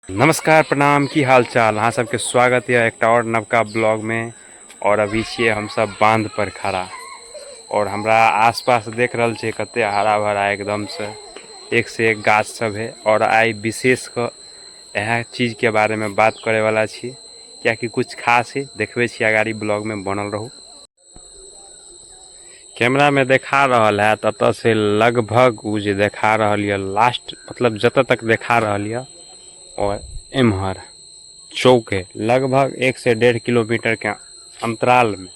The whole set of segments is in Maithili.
नमस्कार, प्रणाम, की हाल चाल? अहाँ सबके स्वागत यऽ एकटा और नवका ब्लॉग में। और अभी छियै हमसब बांध पर खड़ा और हमरा आसपास देख रहल छियै कते हरा भरा एकदम से एक से एक गाछ सब है। और आइ विशेष क इएह चीज के बारे में बात करे वाला छी, कियाकि कुछ खास है, देखबै छी अगाड़ी ब्लॉग में, बनल रहू। कैमरा में देखा रहल है ततऽ से लगभग उ जे देखा रहल यऽ लास्ट, मतलब जतऽ तक देखा रहल यऽ और एम्हर चौक है, लगभग 1 से 1.5 किलोमीटर के अंतराल में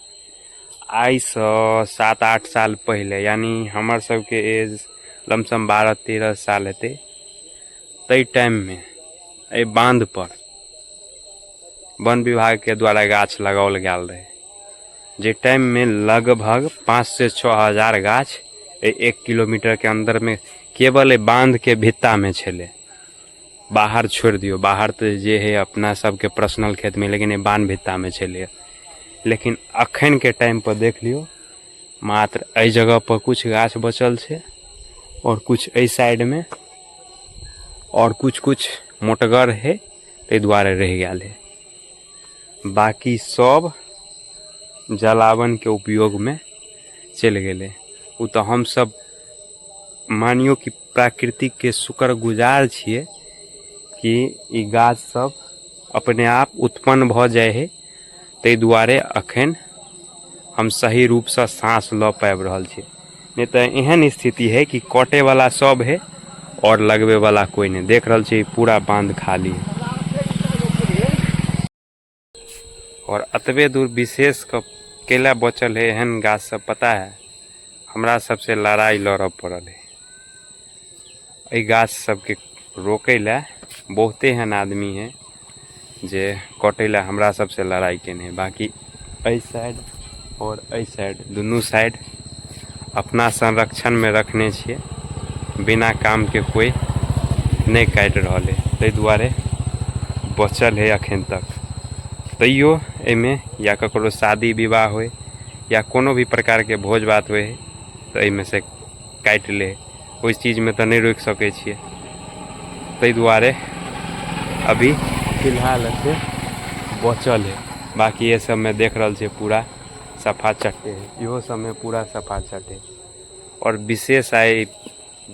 आइ से 7-8 साल पहले, यानी हमर सबके एज लमसम 12-13 साल हेतै, तै टाइम में एहि बांध पर वन विभाग के द्वारा गाछ लगाओल गेल रहे, जे टाइम में लगभग 5 से 6 हजार गाछ 1 किलोमीटर के अंदर में केवल एहि बांध के भित्ता में छलै। बाहर छोड़ि दियौ, बाहर तऽ जे है अपना सबके पर्सनल खेत में, लेकिन एहि बांध भित्ता में छलै। लेकिन अखन के टाइम पर देख लियौ, मात्र एहि जगह पर कुछ गाछ बचल छै और कुछ एहि साइड में और कुछ कुछ मोटगर है, ताहि दुआरे रहि गेल है। बाकी सब जलावन के उपयोग में चलि गेलै। ओ तऽ हमसब मानियो कि प्राकृतिक के शुक्रगुजार छियै कि ई गाछ सब अपने आप उत्पन्न भऽ जाइ है, ताहि दुआरे अखन हम सही रूपसँ साँस लऽ पाबि रहल छी। नहि तऽ एहन स्थिति है कि कटैवला सब है और लगबैवला कोइ नहि। देख रहल छी पूरा बांध खाली है। और अतबे दूर विशेष कऽ केला बचल है एहन गाछ सब, पता है हमरा सबसे लड़ाई लड़ऽ पड़ल है। एहि गाछ सबके रोकै लए बहुते एहन आदमी है जे कटै लए हमरा सबसे लड़ाई केने है। बाकी एहि साइड और एहि साइड दुनू साइड अपना संरक्षण में रखने छियै, बिना काम के कोई नहि काटि रहल है, ताहि दुआरे बचल है अखन तक। तैयो एहिमे या ककरो शादी विवाह होइ या कोनो भी प्रकारके भोज भात होइ है तऽ एहिमे से काटि लै, ओहि चीजमे तऽ नहि रोकि सकै छियै, ताहि दुआरे अभी फिलहाल एते बचल है। बाकी ये सबमे देख रहल छियै पूरा सफा चट्टे है, इहो सबमे पूरा सफा चट्टे है। और विशेष आइ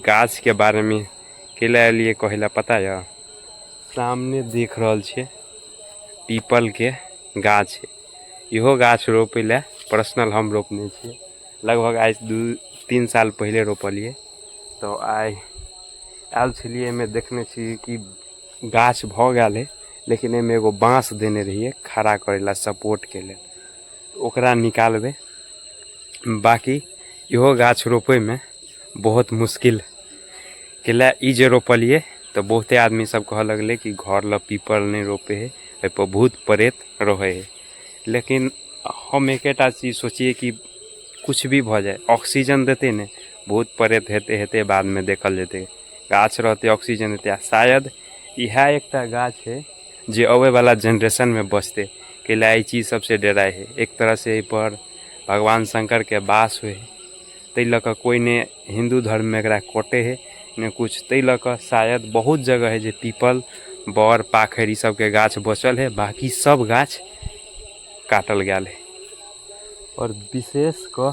गाछके बारेमे कैला एलियै कहै लए पता यऽ? सामने देख रहल छियै पीपलके गाछ है, इहो गाछ रोपै लए पर्सनल हम रोपने छियै, लगभग आइ 2-3 साल पहिले रोपलियै। तऽ आइ आयल छलियै, एहिमे देखने छी कि गाछ भऽ गेल है, लेकिन एहिमे एगो बाँस देने रहियै खड़ा करै लए सपोर्टके लेल, ओकरा निकालबै। बाकी इहो गाछ रोपैमे बहुत मुश्किल कैला ई जे रोपलियै तऽ बहुते आदमी सब कहऽ लगलै कि घर लग पीपल नहि रोपै है, एहिपर भूत प्रेत रहै है। लेकिन हम एकेटा चीज सोचियै कि कुछ भी भऽ जाए ऑक्सीजन देतै ने, भूत प्रेत हेतै हेतै बादमे देखल जेतै, गाछ रहतै ऑक्सीजन देतै। आ शायद इएह एकटा गाछ है जे अबैवला जेनरेशनमे बचतै, कैला एहि चीज सबसँ डराइ है। एक तरहसँ एहिपर भगवान शंकरके वास होइ है, ताहि लऽ कऽ कोइ नहि हिन्दू धर्ममे एकरा कटै है नहि किछु, ताहि लऽ कऽ शायद बहुत जगह है जे पीपल बर पाखरि ई सबके गाछ बचल है, बाकी सब गाछ काटल गेल है। आओर विशेष कऽ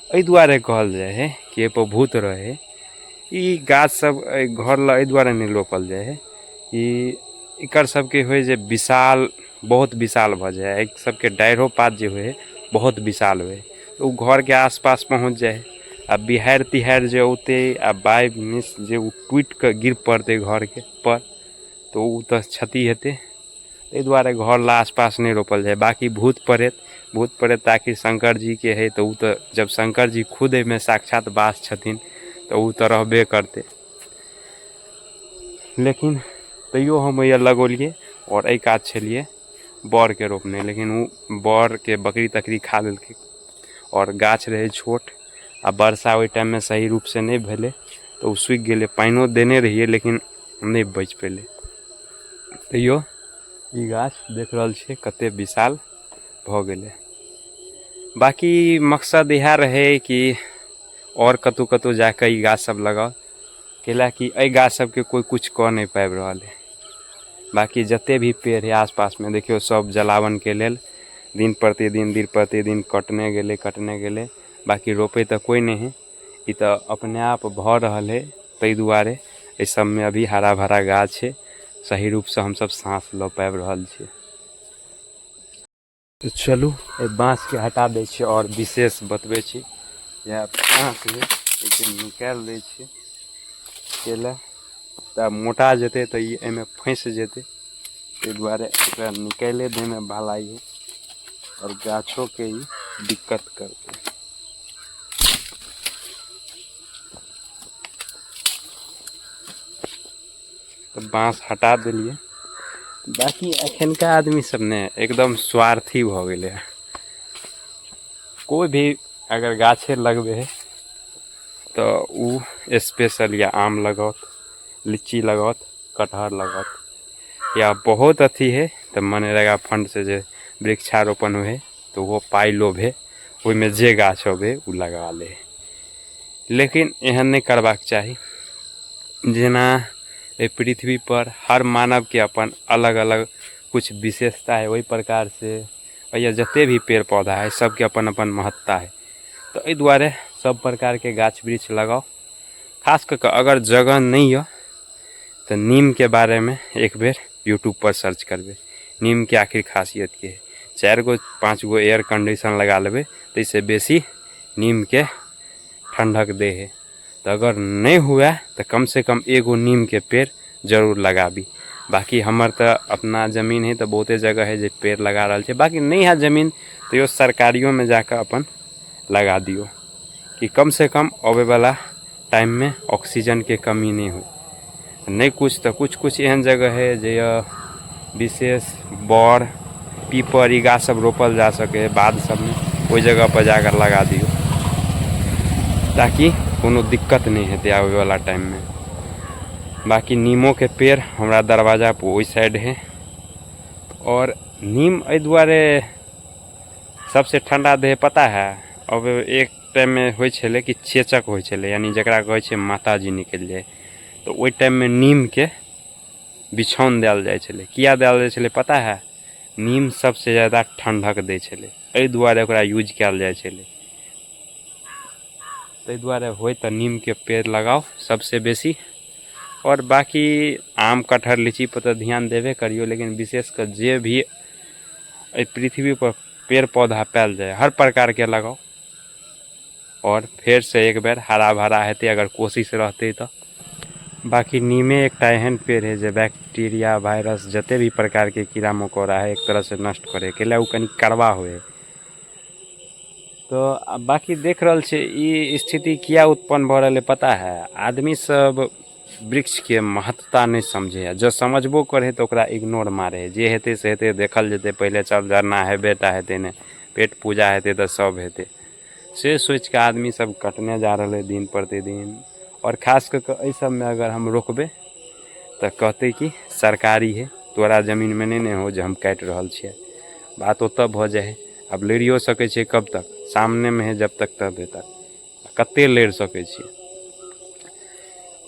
एहि दुआरे कहल जाइ है कि एहिपर भूत रहै है। ई गाछ सब एहि घर लग एहि दुआरे नहि रोपल जाइ है कि एकर सबके होइ जे विशाल बहुत विशाल भऽ जाइ है, एहि सबके डाढ़िओ पात जे होइ है बहुत विशाल होइ है, तऽ ओ घरके आसपास पहुँच जाइ है। आ बिहाड़ि तिहाड़ि जे औतै आ बाइ मिस जे ओ टूटिके गिर पड़तै घरके पर तऽ ओ तऽ क्षति हेतै, ताहि दुआरे घर लग आसपास नहि रोपल जाइ। बाकी भूत प्रेत, भूत प्रेत ताकि शंकर जीके हइ तऽ ओ तऽ जब शंकर जी खुद एहिमे साक्षात वास छथिन तऽ ओ तऽ रहबे करतै। लेकिन तैयो हम ओहि लगौलियै आओर एहि कात छलियै बड़के रोपने, लेकिन ओ बड़के बकरी तकरी खा लेलकै आओर गाछ रहै छोट आ वर्षा ओहि टाइममे सही रूपसँ नहि भेलै तऽ ओ सुखि गेलै। पानिओ देने रहियै लेकिन नहि बचि पेलै। तैयो ई गाछ देख रहल छियै कते विशाल भऽ गेलै। बाकी मकसद इएह रहै कि आओर कतहु कतहु जाकऽ ई गाछ सब लगाउ, कैला कि एहि गाछ सबके कोइ किछु कऽ नहि पाबि रहल है। बाँकी जतेक भी पेड़ हइ आसपासमे देखियौ सब जलावनके लेल दिन प्रतिदिन दिन प्रतिदिन कटने गेलै कटने गेलै। बाँकी रोपै तऽ कोइ नहि हइ, ई तऽ अपने आप भऽ रहल हइ। ताहि दुआरे एहि सबमे अभी हरा भरा गाछ छै, सही रूपसँ हमसब साँस लऽ पाबि रहल छियै। तऽ चलू एहि बाँसके हटा दै छियै आओर विशेष बतबै छी। इएह बाँस हइ, एहिके निकालि दै छियै। केला तऽ मोटा जेतै तऽ ई एहिमे फँसि जेतै, ताहि दुआरे एकरा निकालिए दैमे भलाइ हइ आओर गाछोके ई दिक्कत करतै। तऽ बाँस हटा देलियै। बाँकी एखनका आदमी सब ने एकदम स्वार्थी भऽ गेलै हँ। कोइ भी अगर गाछे लगबै हइ तऽ ओ स्पेशल या आम लगाओत, लीची लगाओत, कटहर लगाओत, या बहुत अथी हइ तऽ मनरेगा फण्डसँ जे वृक्षारोपण होइ हइ तऽ ओहो पाइ लोभ हइ, ओहिमे जे गाछ अबै ओ लगा लै हइ। लेकिन एहन नहि करबाक चाही। जेना एहि पृथ्वीपर हर मानवके अपन अलग अलग किछु विशेषता हइ, ओहि प्रकारसँ एहिमे जतेक भी पेड़ पौधा हइ सबके अपन अपन महत्ता हइ। तऽ एहि दुआरे सब प्रकारके गाछ वृक्ष लगाउ। खास कऽ कऽ अगर जगह नहि यऽ तऽ नीमके बारेमे एक बेर यूट्यूबपर सर्च करबै, नीमके आखिर खासियत की हइ। 4 गो 5 गो एयर कंडीशन लगा लेबै ताहिसँ बेसी नीमके ठण्डक दै हइ। तऽ अगर नहि हुए तऽ कमसँ कम एगो नीमके पेड़ जरूर लगाबी। बाँकी हमर तऽ अपना जमीन हइ तऽ बहुते जगह हइ जे पेड़ लगा रहल छै। बाँकी नहि हइ जमीन तैयो सरकारियोमे जाकऽ अपन लगा दियौ कि कमसँ कम अबैवला टाइममे ऑक्सीजनके कमी नहि होइ। नहि किछु तऽ किछु किछु एहन जगह हइ जे विशेष बड़ पीपर ई गाछ सब रोपल जा सकै हइ बाध सबमे, ओहि जगहपर जाकऽ लगा दियौ ताकि कोनो दिक्कत नहि हेतै आबैवला टाइममे। बाँकी नीमोके पेड़ हमरा दरवाजापर ओहि साइड हइ। आओर नीम एहि दुआरे सबसँ ठण्डा दै हइ पता हइ? अब एक टाइममे होइ छलै कि चेचक होइ छलै, यानि जकरा कहै छै माताजी निकलि जाइ, तऽ ओहि टाइममे नीमके बिछौन देल जाइ छलै। किया देल जाइ छलै पता है? नीम सबसँ ज्यादा ठण्डक दै छलै, एहि दुआरे ओकरा यूज कयल जाइ छलै। ताहि दुआरे होइ तऽ नीमके पेड़ लगाउ सबसँ बेसी। आओर बाँकी आम कटहर लीचीपर तऽ ध्यान देबे करियौ, लेकिन विशेष कऽ जे भी एहि पृथ्वीपर पेड़ पौधा पायल जाइ हर प्रकारके लगाउ। आओर फेरसँ एक बेर हरा भरा हेतै अगर कोशिश रहतै तऽ। बाँकी नीमे एकटा एहन पेड़ हइ जे बैक्टीरिया वायरस जते भी प्रकारके कीड़ा मकोड़ा हइ एक तरहसँ नष्ट करै हइ, कैला ओ कनि कड़वा होइ हइ। तऽ बाँकी देख रहल छियै ई स्थिति किया उत्पन्न भऽ रहल हइ पता है? आदमी सब वृक्षके महत्ता नहि समझै हइ। जँ समझबो करै हइ तऽ ओकरा इग्नोर मारै हइ, जे हेतै से हेतै, देखल जेतै, पहिले चल झरना हेबे टा हेतै ने, पेट पूजा हेतै तऽ सब हेतै, से सोचिकऽ आदमी सब कटने जा रहलै दिन प्रतिदिन। आओर खास कऽ कऽ एहि सबमे अगर हम रोकबै तऽ कहतै कि सरकारी हइ, तोरा जमीनमे नहि ने हो जे हम काटि रहल छियै। बात ओतऽ भऽ जाइ हइ। आब लड़ियो सकै छियै कब तक, सामनेमे हइ जब तक तबे तक, कते लड़ि सकै छियै।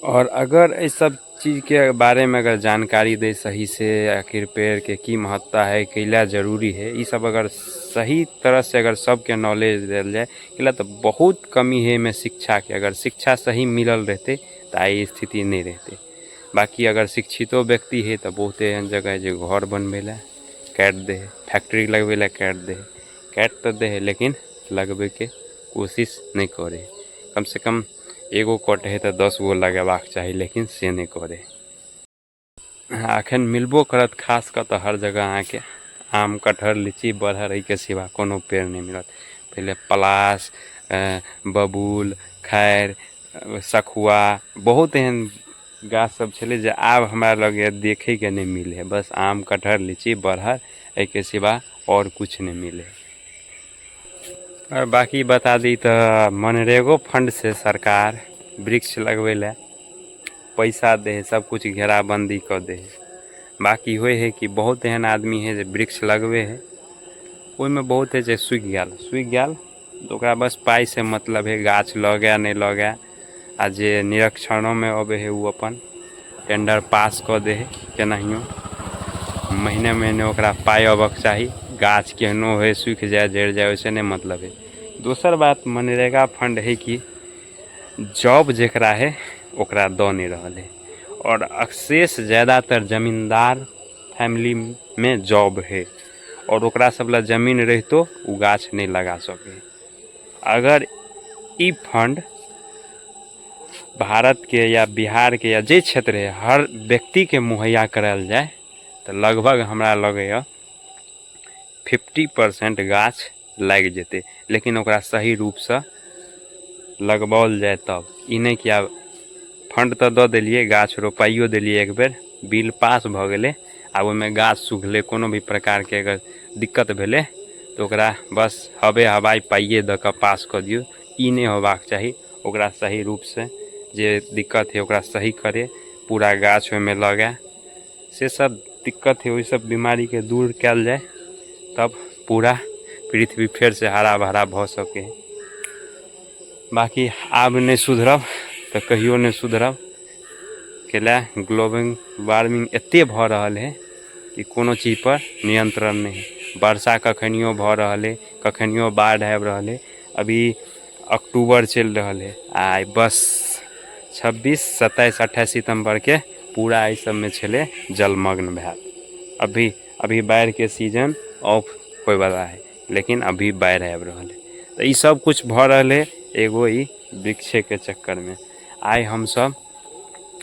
आओर अगर एहि सब चीजके बारेमे अगर जानकारी दै सहीसँ, आखिर पेड़के की महत्ता हइ, कैला जरूरी हइ, ई सब अगर सही तरहसँ अगर सबके नॉलेज देल जाय, कैला तऽ बहुत कमी हइ एहिमे शिक्षाके। अगर शिक्षा सही मिलल रहितै तऽ आइ ई स्थिति नहि रहितै। बाँकी अगर शिक्षितो व्यक्ति हइ तऽ बहुते एहन जगह हइ जे घर बनबै लए काटि दै हइ, फैक्ट्री लगबै लए काटि दै हइ। काटि तऽ दै हइ लेकिन लगबैके कोशिश नहि करै हइ। कमसँ कम एगो कटै हइ तऽ 10 गो लगेबाक चाही, लेकिन से नहि करै हइ। एखन मिलबो करत खास कऽ तऽ हर जगह अहाँके आम कटहर लीची बरहर एहिके सिवा कोनो पेड़ नहि मिलत। पहिले पलाश, बबूल, खैर, सखुआ, बहुत एहन गाछ सब छलै जे आब हमरा लगैए देखैके नहि मिलै हइ। बस आम कटहर लीची बरहर एहिके सिवा आओर किछु नहि मिलै हइ। आओर बाँकी बता दी तऽ मनरेगो फण्डसँ सरकार वृक्ष लगबै लए पैसा दै हइ, सबकिछु घेराबन्दी कऽ दै हइ। बाँकी होइ हइ कि बहुत एहन आदमी हइ जे वृक्ष लगबै हइ, ओहिमे बहुत हइ जे सुखि गेल, सुखि गेल तऽ ओकरा बस पाइसँ मतलब हइ, गाछ लगै नहि लगै। आ जे निरीक्षणोमे अबै हइ ओ अपन टेंडर पास कऽ दै हइ केनाहियो। महीने महीने ओकरा पाइ अबऽके चाही। गाछ केहनो होइ, सुखि जाए, जरि जाए, ओहिसँ नहि मतलब हइ। दोसर बात, मनरेगा फंड है कि जॉब जकरा है ओकरा दऽ नहि रहल है, आओर अक्सेस ज़्यादातर जमींदार फैमिलीमे जॉब है, आओर ओकरा सब लए जमीन रहितो ओ गाछ नहि लगा सकै। अगर ई फंड भारतके या बिहारके या जे क्षेत्र है हर व्यक्तिके मुहैया करायल जाय तऽ लगभग हमरा लगैए 50% गाछ लागि जेतै। लेकिन ओकरा सही रूपसँ लगबाओल जाय तब, ई नहि कि आब फंड तऽ दऽ देलियै, गाछ रोपाइयो देलियै, एक बेर बिल पास भऽ गेलै, आब ओहिमे गाछ सुखलै, कोनो भी प्रकारके अगर दिक्कत भेलै तऽ ओकरा बस हवे हवाइ पाइए दऽ कऽ पास कऽ दियौ। ई नहि होबाक चाही। ओकरा सही रूपसँ जे दिक्कत हइ ओकरा सही करे, पूरा गाछ ओहिमे लगाए, से सब दिक्कत हइ, ओहि सब बीमारीके दूर कयल जाय तब पूरा पृथ्वी फेरसँ हरा भरा भऽ सकै। बाँकी आब नहि सुधरब तऽ कहियो नहि सुधरब, कैला ग्लोबल वार्मिंग एते भऽ रहल हइ कि कोनो चीजपर नियन्त्रण नहि हइ। वर्षा कखनियो भऽ रहल हइ, कखनियो बाढ़ि आबि रहल हइ। अभी अक्टूबर चलि रहल हइ, आ बस 26, 27, 28 सितम्बरके पूरा एहि सबमे छलै जलमग्न भेल। अभी अभी बाढ़िके सीजन ऑफ होइवला हइ, लेकिन अभी बाढ़ि आबि रहल हइ। तऽ ई सब किछु भऽ रहल हइ एगो ई वृक्षेके चक्करमे। आइ हमसब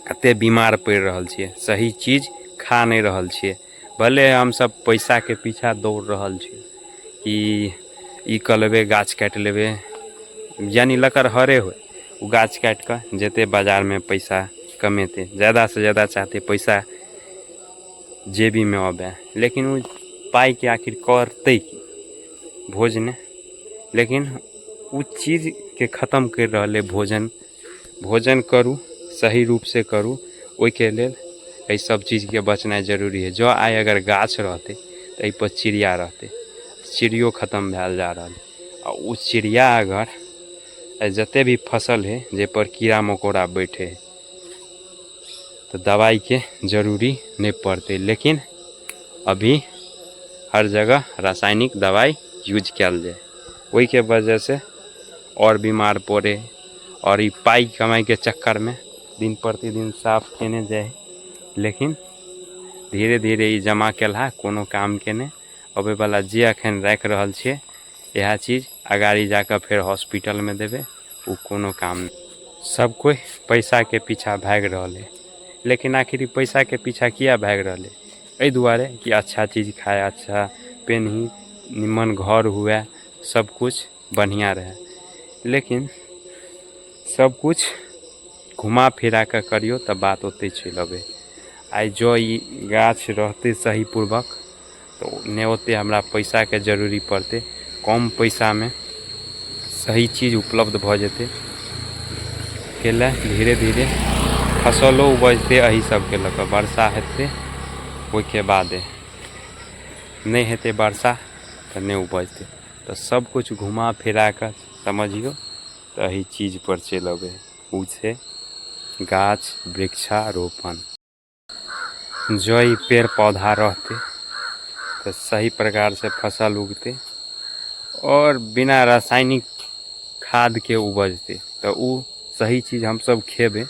कते बीमार पड़ि रहल छियै, सही चीज खा नहि रहल छियै। भले हमसब पैसाके पीछा दौड़ रहल छी कि ई कऽ लेबै, गाछ काटि लेबै, यानि लकड़हरे होइ, ओ गाछ काटि कऽ जेतै बाजारमे, पैसा कमेतै, जादासँ जादा चाहतै पैसा जेबीमे अबै, लेकिन ओ पाइके आखिर करतै की? भोज नहि। लेकिन ओ चीजके खतम करि रहल अइ भोजन। भोजन करू, सही रूपसँ करू, ओहिके लेल एहि सब चीजके बचनाइ जरूरी हइ। जँ आइ अगर गाछ रहतै तऽ एहिपर चिड़िया रहतै। चिड़ियो खतम भेल जा रहल। आ ओ चिड़िया अगर जतेक भी फसल हइ जाहिपर कीड़ा मकोड़ा बैठे हइ तऽ दवाइके जरूरी नहि पड़तै। लेकिन अभी हर जगह रासायनिक दवाइ यूज कयल जाइ, ओहिके वजहसँ आओर बीमार पड़ै, आओर ई पाइ कमाइके चक्करमे दिन प्रतिदिन साफ केने जाइ। लेकिन धीरे धीरे ई जमा केलहा कोनो कामके नहि अबैवला। जे एखन राखि रहल छियै इएह चीज अगाड़ी जाकऽ फेर हॉस्पिटलमे देबै, ओ कोनो काम नहि। सब कोइ पैसाके पीछा भागि रहल हइ, लेकिन आखिर ई पैसाके पीछा किया भागि रहल हइ? एहि दुआरे कि अच्छा चीज खाइ, अच्छा पेन्ही, निमन घर हुए, सबकिछु बढ़िआँ रहै। लेकिन सबकिछु घुमा फिरा कऽ करियौ तऽ बात ओतहि चलि अबै। आइ जँ ई गाछ रहतै सही पूर्वक तऽ नहि ओतेक हमरा पैसाके जरूरी पड़तै, कम पैसामे सही चीज उपलब्ध भऽ जेतै। कैला धीरे धीरे फसलो उपजतै एहि सबके लऽ कऽ। वर्षा हेतै ओहिके बादे, नहि हेतै वर्षा तऽ नहि उपजतै। तऽ सबकिछु घुमा फिरा कऽ समझियौ तऽ एहि चीजपर चलि अबै, ओ छै गाछ वृक्षारोपण। जँ ई पेड़ पौधा रहतै तऽ सही प्रकारसँ फसल उगतै आओर बिना रासायनिक खादके उपजतै, तऽ ओ सही चीज हमसब खेबै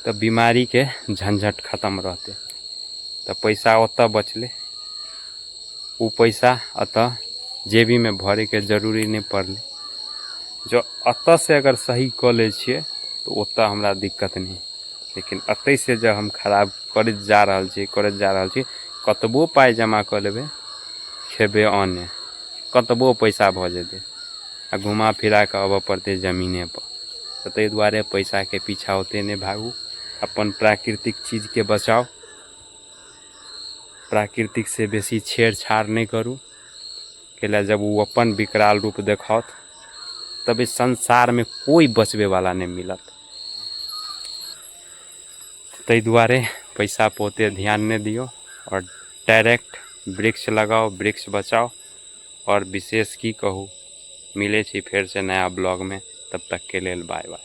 तऽ बीमारीके झंझट खतम रहतै। तऽ पैसा ओतऽ बचलै, ओ पैसा एतऽ जेबीमे भरैके जरूरी नहि पड़लै। जँ एतऽसँ अगर सही कऽ लै छियै तऽ ओतऽ हमरा दिक्कत नहि, लेकिन एतहिसँ जँ हम खराब करैत जा रहल छी, करैत जा रहल छी, कतबो पाइ जमा कऽ लेबै, खेबै अन्ने, कतबो पैसा भऽ जेतै आ घुमा फिरा कऽ आबऽ पड़तै जमीनेपर। तऽ ताहि दुआरे पैसाके पीछा ओतेक नहि भागू, अपन प्राकृतिक चीजके बचाउ, प्राकृतिकसँ बेसी छेड़छाड़ नहि करू। कैला जब ओ अपन विकराल रूप देखाओत तब इस संसारमे कोइ बचबैवला नहि मिलत। ताहि दुआरे पैसा पर ओते ध्यान नहि दियौ आओर डायरेक्ट वृक्ष लगाउ, वृक्ष बचाउ। आओर विशेष की कहू, मिलै छी फेरसँ नया ब्लॉगमे, तब तकके लेल बाय बाय।